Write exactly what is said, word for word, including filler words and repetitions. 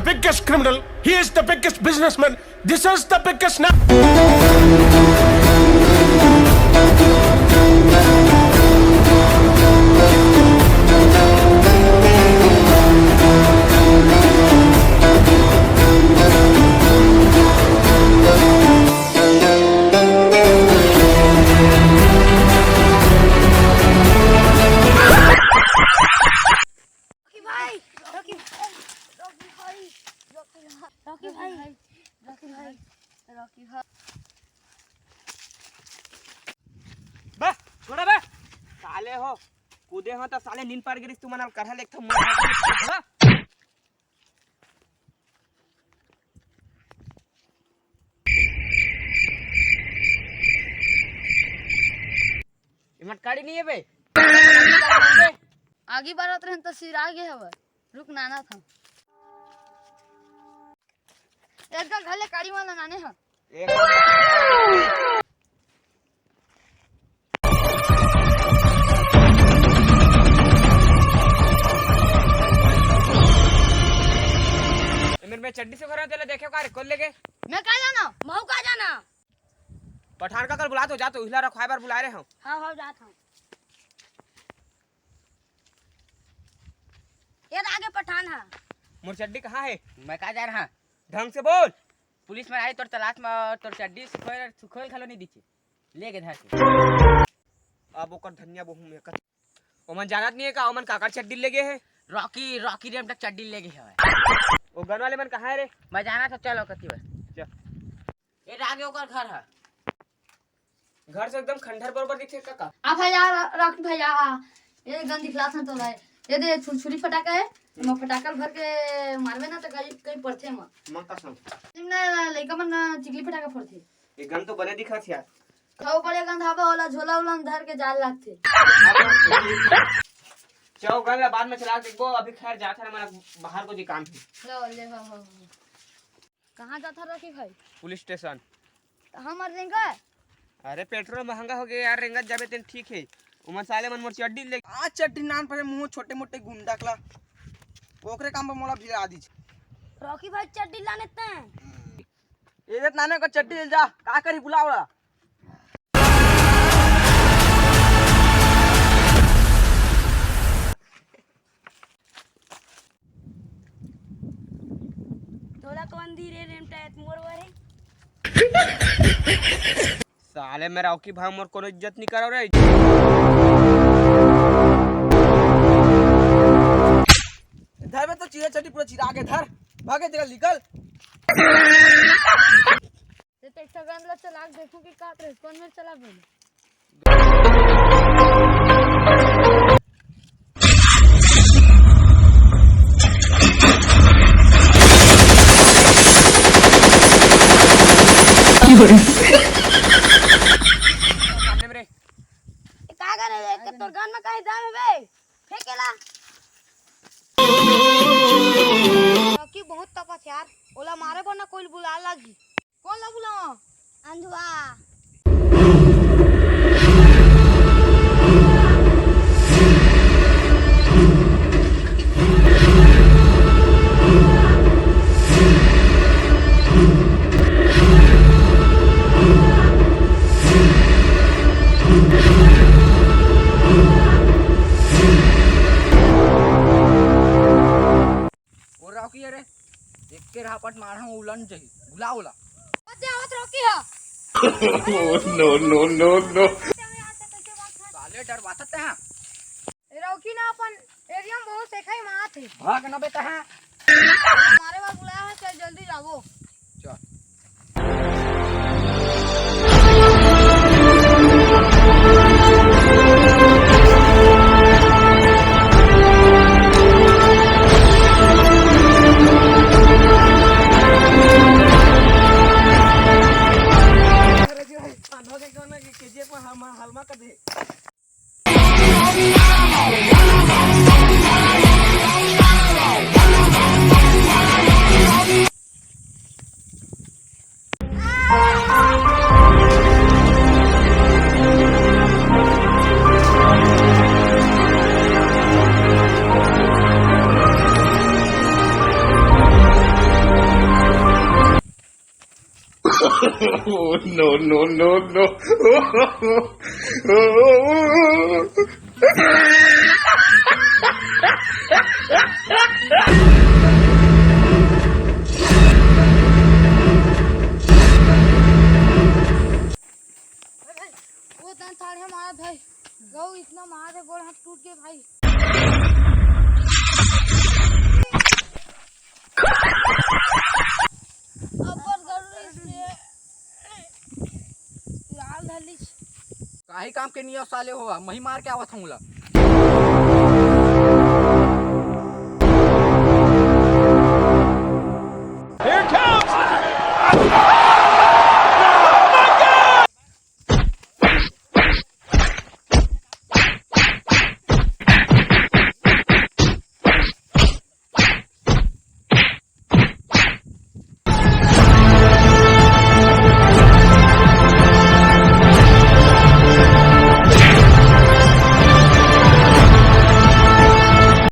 Biggest criminal. He is the biggest businessman. This is the biggest. Rocky भाई, Rocky भाई, Rocky भाई, Rocky भाई, Rocky भाई, Rocky भाई। बे, छोड़ा बे। साले हो, कूदे हो त साले नींद पार गिरिस, तू मनाल करहा लेक थो मर। एमन काड़ी नहीं है बे। आगी बारत रहन त सिरा गे हवय। रुक नाना था। एक घर ले काड़ी वाला नाने ह। एक एमन में चड्डी से भरा तेला देखे का रे, कौन लेगे? मैं का जाना, महू का जाना। पठान का कल बुला तो जा, तो उहिला रखवाए बर बुलाए रहे हो। हाँ, हाँ, जात हूँ। ये आगे पठान हा। मोर चड्डी कहाँ है? मैं का जान हा? ढंग से बोल। पुलिस में आई तोर तलाश में, तोर चड्डी सुखोल, सुखोल घलो नहीं दिखे। ले गे धर के। अब ओकर धनिया बहू में कत-, ओमन जानत नहीं है का? ओमन काकर चड्डी ले गे है? रॉकी, रॉकी रेमटक चड्डी ले गे है। वो गन वाले मन कहाँ है रे? मैं जाना था, चलो कति बस। चल। ये आगे ओकर घर है। घर से एकदम खंडहर बरोबर दिखे काका। आ भैया, रा-, रॉकी भैया, आ। ये गन दिखला था तोला। ये दे छुरछुरी फटाका है। मैं फटाका भर के मारबे ना तो कहीं, कहीं पड़थे म। म कसम। तुमने लइका मन चिकली फटाका फोड़थे। ये गन तो बने दिखत यार। खाओ बड़े गंधाबा वाला झोला उला में धर के जाल लागथे। चलो गन ला बाद में चला के देखबो, अभी खैर जात है ना, मेरा बाहर को जी काम है। लो, ले, हो, हो, हो। कहाँ जात हर रॉकी भाई? Police station. त हमर रेंगा? अरे पेट्रोल महंगा हो गया यार, रेंगत जाबे तेन ठीक है। उमन साले मन मोर चड्डी ले। आज चड्डी नान पड़े मुंह छोटे मोटे गुंडा कला। ओकरे काम पर मोला भिड़ा दीज। रॉकी भाई चड्डी लाने ते। ए देत नाने का चड्डी ले जा, का करी बुलावला। तोला कौन दी रे रेमटा, मोर बर है। साले मेरा औकी भाई मोर कोनो इज्जत नहीं करो रे। धर बे तो चिरा चटी पूरा चिरा के धर, भागे तेरा निकल। ते तो एक ठो गन ला चला के देखूं कि का रेस्पॉन्स में चला बोले। सामने में रे। ए, का करे रे? एक तो तोर गन में कहीं दम है बे? फेंकेला। रॉकी बहुत तपत यार, ओला मारे बर ना कोई बुला लागी। कौन ला बुलावा? अंधुआ। वो रॉकी है रे, देख के रापट मारा हूँ, उलन जही, बुला उला। बच्चे आवत रॉकी है। Oh, no, no, no, no। साले डरवाता ते हैं। ए रॉकी ना अपन एरिया में बहुत सेखाई मारत है। भाग ना बेटा है। मारे बर बुलाया है, चल जल्दी जावो। चल। Oh, no, no, no, no. वो तन थाड़े मारा भाई, गऊ इतना मारे गोड़ हाथ टूट गए भाई। अब्बड़ गरू इसने लाल धलिस। काही काम के नियो साले होवा, मही मार के आवत हूँ ला।